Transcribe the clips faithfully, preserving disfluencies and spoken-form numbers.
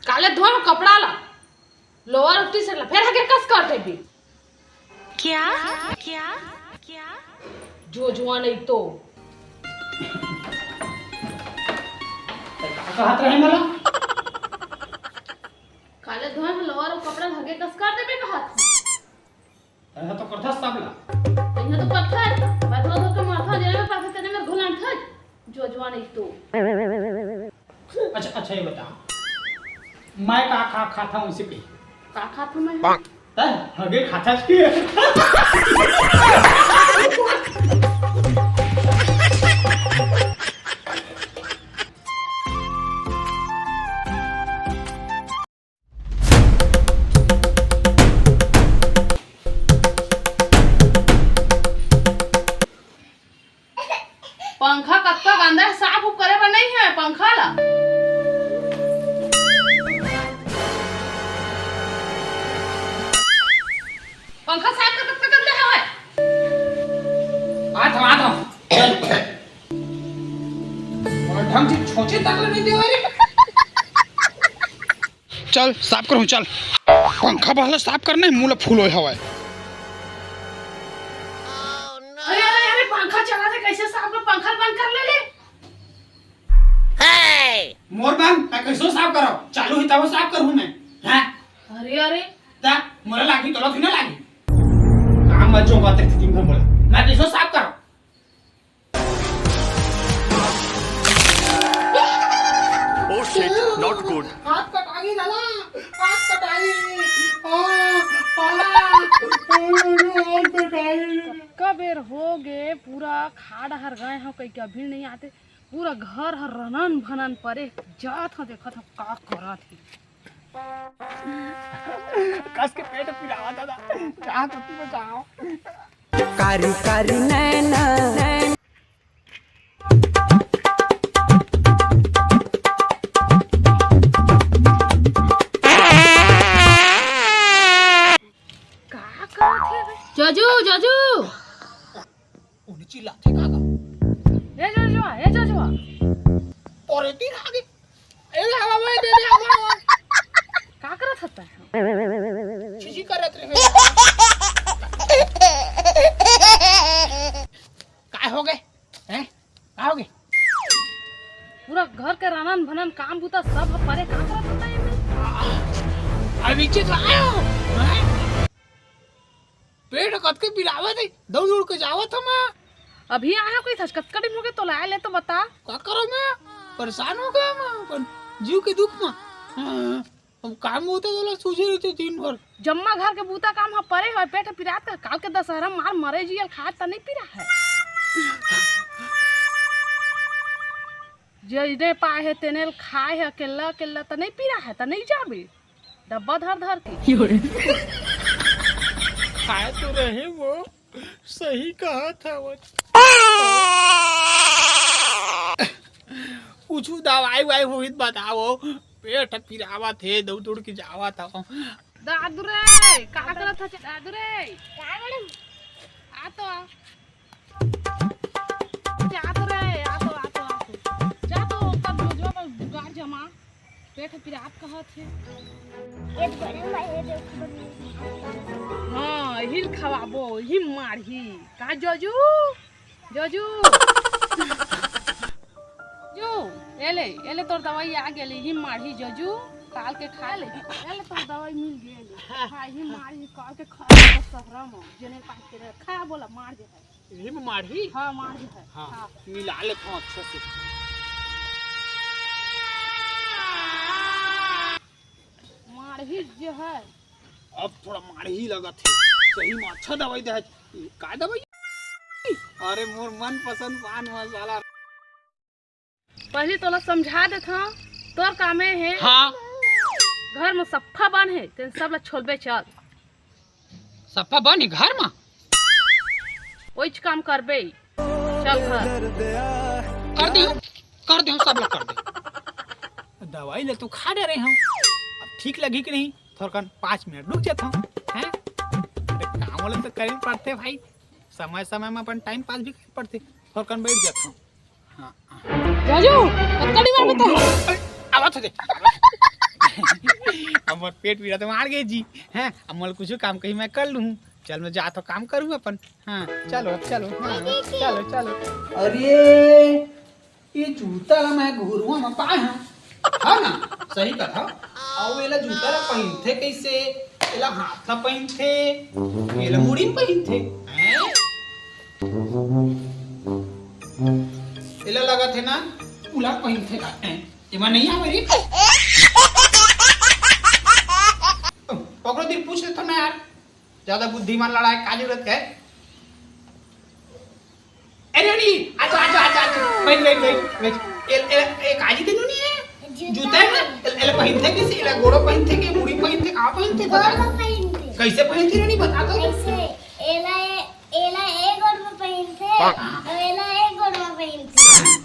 काले धोए कपड़ा ला, लोअर टी शर्ट ला, फेर हगे कस कर देबे। क्या? क्या? क्या? जो जुआ नहीं तो। का कहत रहे मला? काले धोए में लोअर अउ कपड़ा हगे कस कर देबे कहत। तैं तो करथस सब ला। तैं तो करथस, मैं धो धो के माथा जेने में पाथे तेने में घुलान थस। जो जुआ नहीं तो। अच्छा, अच्छा, ये बता, मैं का, का खाता हूँ इसे कही? का खात हूँ मैं? तैं हगे खाथस की? पंखा कतका गंदा हे, साफ उफ करे बर नहीं हे पंखा ला। पंखा साफ कर, कतका गंदा हे। आत हूँ, आत हूँ। चल। और ढंग से छोचे तक ले नहीं देवे रे। चल, साफ करहूँ, चल। पंखा बहला साफ करना हे, मुँह ला फूल होय हवय। अरे, अरे, अरे, पंखा चला थे, कैसे साफ कर, पंखा बंद कर ले ले। मोर बंद, मैं कैसे साफ करव? चालू ही तब साफ करहूँ मैं। हैं? अरे, अरे। ता, मोला लागी, तोला थोड़ी ना लागी। काम मत जो बात करती दिन भर बोला। मैं कैसे साफ करव? Oh shit, not good. हाथ कटाई दादा, हाथ कटाई। आ, आ, हाथ कटाई। कतका बेर हो गे, पूरा खाड़ हर गए हव, कई के अभी नहीं आते। पूरा घर हर रनन भनन परे, जात हव, देखत हव का करत हे। कस के पेट पिरावा दादा, जात होती बचाओ। कारी कारी नैना। का करत हे बे? जजू, जजू। ओने चिल्लाथे का का? ए जजुआ, ए जजुआ। अरे तीर आगे। ए हवा भाई दे दे हवा। का करत हता? छिछी करत रहे। काय हो गए? हैं? का हो गए? पूरा घर के रनन भनन काम बूता सब ह परे, का करत हता एमे? अभी तो आयो। हैं? पेट कतके पिरावत हे, दौड़ दौड़ के जावत हव मैं। अभी आया कोई थस, कतका दिन हो गए तोला आए ले तो बता। का करो मैं? परेशान हो गया मैं अपन जीव के दुख में। हाँ, अब काम होते तो ला सूझे रहते दिन भर। जम्मा घर के बूता काम ह परे होय, पेट पिरात का, काल के दशहरा मार मरे जियल खाए त नहीं पिरा है। जेने पाए हे तेने ल खाए हे, अकेल्ला अकेल्ला त नहीं पिरा है, त नहीं जाबे डब्बा धर धर के। खाए तो रहे वो, सही कहा था वो। कुछ दवाई वाई होही त बताओ, पेट पिरावत हे, दौड़ दौड़ के जावत हव। दादू रे, का करत हस दादू रे? का मैडम? आ तो आ। जा तो रे, आ तो, आ तो, आ तो। जा तो, ओकर जोजवा पर जुगाड़ जमा। पेट पिरात कहत हे। ये बड़े भाई, ये देखो। हाँ, हिल खवाबो, ही मारही। का जोजू? जोजू। जो, एले, एले तोर दवाई आ गेले, ही मारही जोजू, काल के खा ले। एले तोर दवाई मिल गेले। हाँ, ही मारही काल के खा ले, सहरा में, जेने पास के रहे। खा बोला, मार जे है। इही में मारही? हाँ, मार जे है। हाँ, हाँ। मिला लेथव अच्छा से। मारही जे है। अब थोड़ा मारही लगत हे। सही में अच्छा दवाई दे है। का दवाई? अरे मोर मनपसंद पान मसाला। पहिली तोला समझा देथव, तोर कामे हे। हाँ। घर में सफ्फा बन हे, तेन सब ला छोलबे चल। सफ्फा बन हे घर में? ओइच काम करबे। चल घर। कर देहूँ, कर देहूँ, सब ला कर देहूँ। दवाई ले तो खा डरे हूँ, अब ठीक लगी कि नहीं, थोरकन पाँच मिनट रुक जाता हूँ, हैं? अरे काम वाला तो करे पड़थे भाई, समय समय में अपन टाइम पास भी करे पड़थे, थोरकन बैठ जाता हूँ। हाँ, हाँ। राजू, कतका डिमांड बता? आवत हो दे। अब मोर पेट पीरा तो मार गे जी। हैं, अब मोला कुछु काम कही मैं कर लूँ। चल मैं जात हँव काम करूँ अपन। हाँ, चलो, चलो, हाँ, चलो, चलो। अरे, ये जूता ला मैं घुरुवा म पाए हँव, है ना? सही कथा। अउ एला जूता ला पहिनथे कइसे? एला हाथ ला पहिनथे, एला मुड़ी म पहिनथे। हैं? एला लगत हे ना, उला पहिनथे का? हैं? एमा नइ आवे रे। पकड़ो, दिल पूछ लेथन ना यार। ज्यादा बुद्धिमान लड़ाई का जरूरत हे? अरे नी, आजा, आजा, आजा, आजा। बैठ, बैठ, बैठ, बैठ। ए, ए, ए, काजी तेनू नहीं है? जूता। जूता है ना? ए, एला पहिनथे कइसे? एला गोड़ो पहिनथे के, मुड़ी पहिनथे, का पहिनथे? बता। गोड़ो पहिनथे। कइसे पहिनथे रे नी, बता तो। कइसे? एला ए, एला ए गोड़ में पहिनथे, हाँ। अउ एला ए गोड़ में पहिनथे।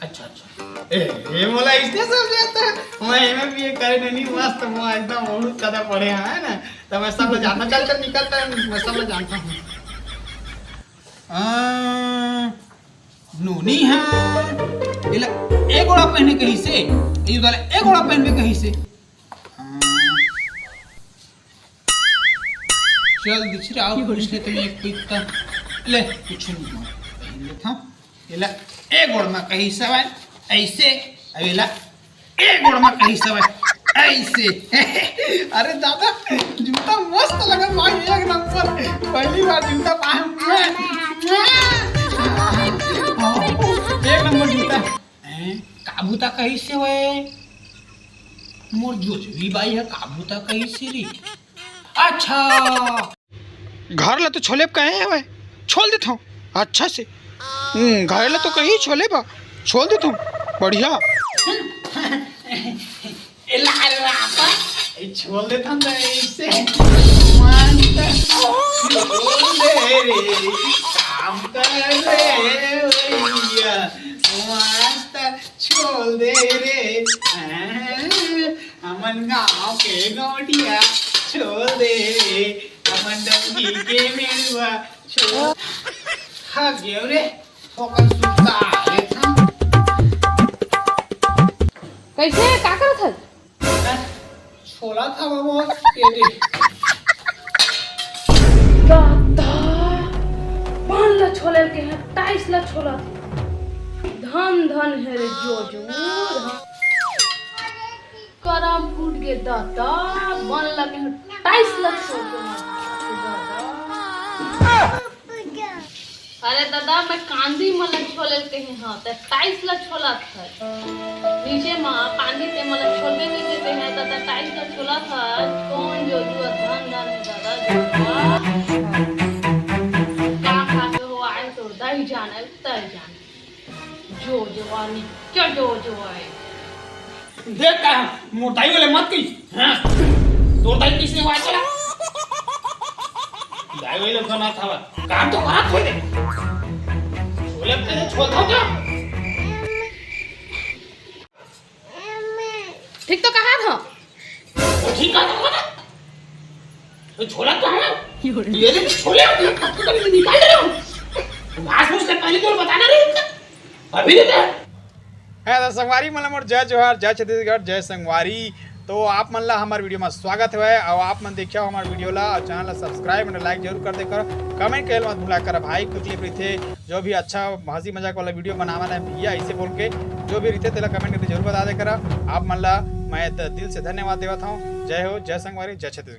अच्छा, अच्छा। ए, ए, मोला इसने समझाता है। मैं एमे भी ये करे नहीं, मस्त, मैं एकदम बहुत ज्यादा पढ़े हैं, है ना? तो मैं सब लोग जानता। चल, चल, निकलता है, मैं सब लोग जानता हूँ। आ, नोनी हा, एला ए गोड़ा पहने कहिसे, ए उदाला ए गोड़ा पहनबे कहिसे। हाँ। चल, दिखरा, अउ पूछ लेथन एक पइता। ले, कुछ नहीं, पहन लेथन। एला ए गोड़ म कहिसे हवय, अइसे, अउ एला ए गोड़ म कहिसे हवय, अइसे। अरे दादा, जूता मस्त लगत भाई, एक नंबर। पहली बार जूता पाए हँव। एक नंबर जूता। हैं, का बूता कहिसे हवय? मोर जोजवी बाई ह का बूता कहिसे रे? अच्छा, घर ला तो छोले कहे हवय, छोल देथव अच्छा से। हम्म, घर ला तो कही छोले बा, छोल देथव बढ़िया। ए लाल रापा, ए छोल देथन त अइसे। मस्त। छोल दे रे, काम कर रे भैया। मस्त, छोल दे रे। हाँ, हमन गाँव के गौंटिया, छोल दे रे। हमन डौकी के मेड़ुआ, छोल। हा, गेव रे, ओकर सुता लेथन। कइसे? का करत हस? छोलत हवँव, ये दे। दादा, पान ला छोले के हे, टाइल्स ला छोलत हे। धन धन हे रे जोजो, धन। करम फूट गे दादा, बन लगे हे टाइल्स ला छोल के मत दादा। अरे दादा, मैं कांदी मन ला छोले ल कहे हँव, त टाइल्स ला छोलत हस। नीचे म कांदी ते मन ला छोलबे नइ देते हैं, दादा टाइल्स ला छोलत हस। कौन जोजुआ धन धन हे दादा, जोजुआ। का खा के हो आए तोर दाई जाने, तय जाने। जोजुआ नी, क्या जोजुआ हे? देख का, मोर दाई वाले मत कही। हाँ? तोर दाई कइसे हुआ चला? दाई वाले तो ना था। काम तो करत होय रे। छोले तेरे छोल था क्या? ठीक तो कहा था। वो ठीक कहा था, कहा था। तो छोला तो है। ये ले छोले, अपने पत्ते तो निकाल दे रहा हूँ। घास फूस से पहले तो बताना नहीं। अभी देता है। हे, त संगवारी मन ल मोर जय जोहार, जय छत्तीसगढ़, जय संगवारी। तो आप मन ला हमर video म स्वागत हवय, अउ आप मन देखिया हमर video ला अउ channel ला subscribe and like जरूर कर दे करो, comment करे ल मत भुला करो भाई, कुछ ये रहिथे जो भी अच्छा हंसी मजाक वाला video बनावा ना भैया, ऐसे बोल के जो भी रहिथे तेला comment करके जरूर बता दे करा। आप मन ला मैं त-, दिल से धन्यवाद देवत हूँ। जय हो, जय संगवारी, जय छत्तीसगढ़।